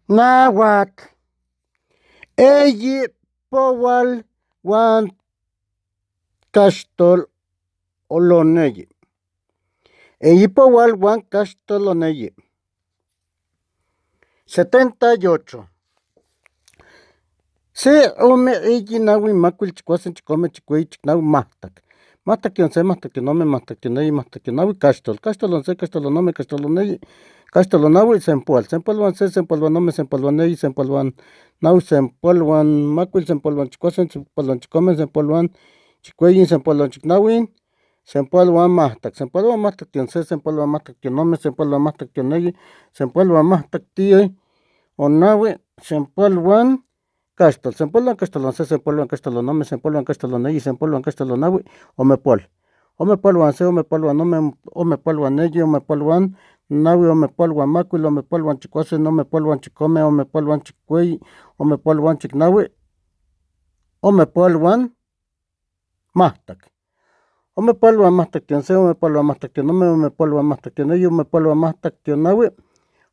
Nahuatl. Eyi powal uan kaxtol oloneyi. Eyi powal uan kaxtoloneyi. 78. Se, ome, eyi, nahui, macuil, chicuasen, chicome, chicueyi, chicnahui, mahtac. Mahtac tion se, mahtac tion ome, mahtac tion eyi, mahtac tion nahui, caxtol. Caxtol on se, caxtol on ome, caxtol on eyi, caxtol on nahui, sempoal. Sempoal huan se, sempoal huan ome, sempoal huan eyi, sempoal huan nahui, sempoal huan macuil, sempoal huan chicuasen, sempoal huan chicome, sempoal huan chicueyi, sempoal huan chicnahui, sempoal huan mahtac. Sempoal huan mahtac tion se, sempoal huan mahtac tion ome, sempoal huan mahtac tion eyi, sempoal huan mahtac tion nahui, sempoal huan caxtol. Sempoal huan caxtol on se, sempoal huan caxtol on ome, sempoal huan caxtol on eyi, sempoal huan caxtol on nahui, omepoal. Omepoal huan se, omepoal huan ome, omepoal huan eyi, omepoal huan nahui, omepoal huan macuil, omepoal huan chicuasen, omepoal huan chicome, omepoal huan chicueyi, omepoal huan chicnahui, omepoal huan mahtac. Omepoal huan mahtac tion se, omepoal huan mahtac tion ome, omepoal huan mahtac tion eyi, omepoal huan mahtac tion nahui,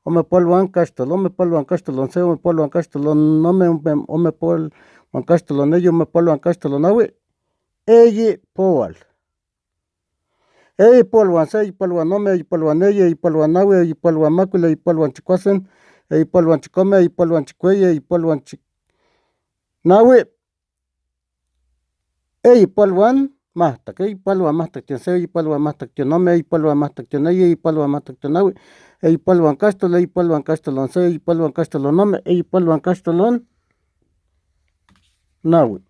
omepoal huan caxtol. Omepoal huan caxtol on se, omepoal huan caxtol on ome, omepoal huan caxtol on eyi, omepoal huan caxtol on nahui, eyi powal. Eyi powal huan se, eyi powal huan ome, eyi powal huan eyi, eyi powal huan nahui, eyi powal huan macuil, eyi powal huan chicuasen, eyi powal huan chicome, eyi powal huan chicueyi, eyi powal huan chicnahui, eyi powal huan mahtac. Eyi powal huan mahtac tion se, eyi powal huan mahtac tion ome, eyi powal huan mahtac tion eyi, eyi powal huan mahtac tion nahui, eyi powal huan caxtol, eyi powal huan caxtol on se, eyi powal huan caxtol on ome, eyi powal huan caxtol on nahui,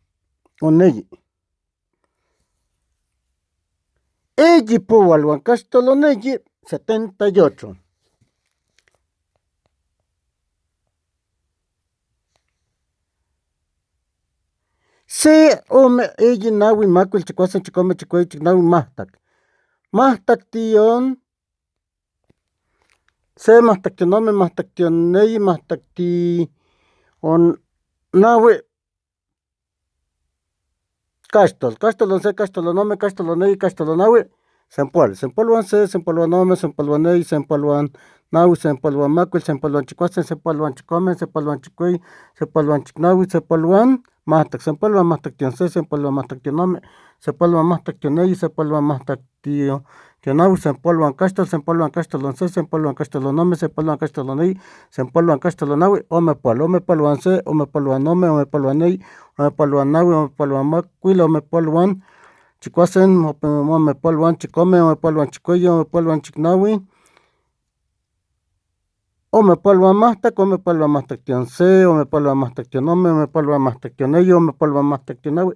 on eyi. Eyi powal huan caxtol on eyi, 78. Se, ome, eyi, nahui, macuil, chicuasen, chicome, chicueyi, chicnahui, mahtac. Mahtac tion se, mahtac tion ome, mahtac tion eyi, mahtac tion nahui, caxtol. Caxtol on se, caxtol on ome, caxtol on eyi, caxtol on nahui, sempoal. Sempoal huan se, sempoal huan ome, sempoal huan eyi, sempoal huan nahui, sempoal huan macuil, sempoal huan chicuasen, sempoal huan chicome, sempoal huan chicueyi, sempoal huan chicnahui, sempoal huan mahtac. Sempoal huan mahtac tion se, sempoal huan mahtac tion ome, sempoal huan mahtac tion eyi, sempoal huan mahtac tion nahui, sempoal huan caxtol. Sempoal huan caxtol on se, sempoal huan caxtol on ome, sempoal huan caxtol on eyi, sempoal huan caxtol on nahui, omepoal. Omepoal huan se, omepoal huan ome, omepoal huan eyi, omepoal huan nahui, omepoal huan macuil, omepoal huan chicuasen, omepoal huan chicome, omepoal huan chicueyi, omepoal huan chicnahui, omepoal huan mahtac. Omepoal huan mahtac tion se, omepoal huan mahtac tion ome, omepoal huan mahtac tion eyi, omepoal huan mahtac tion nahui,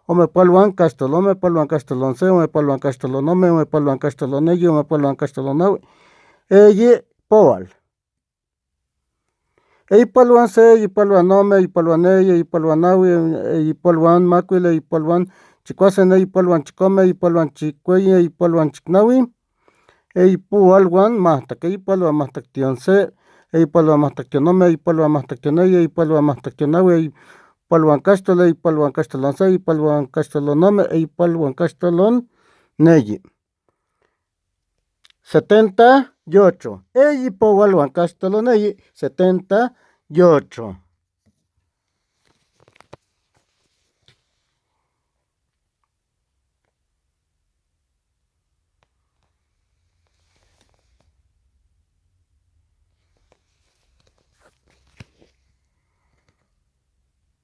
omepoal huan caxtol. Omepoal huan caxtol on se, omepoal huan caxtol on ome, omepoal huan caxtol on eyi, omepoal huan caxtol on nahui, eyi powal. Eyi powal huan se, eyi powal huan ome, eyi powal huan eyi, eyi powal huan nahui, eyi powal huan macuil, eyi powal huan chicuasen, eyi powal huan chicome, eyi powal huan chicueyi, eyi powal huan chicnahui, eyi powal huan mahtac. Eyi powal huan mahtac tion se, eyi powal huan mahtac tion ome, eyi powal huan mahtac tion eyi, eyi powal huan mahtac tion nahui, eyi powal huan caxtol, eyi powal huan caxtol on se, eyi powal huan caxtol on ome, eyi powal huan caxtol on eyi. 78. Eyi powal huan caxtol on eyi, 78.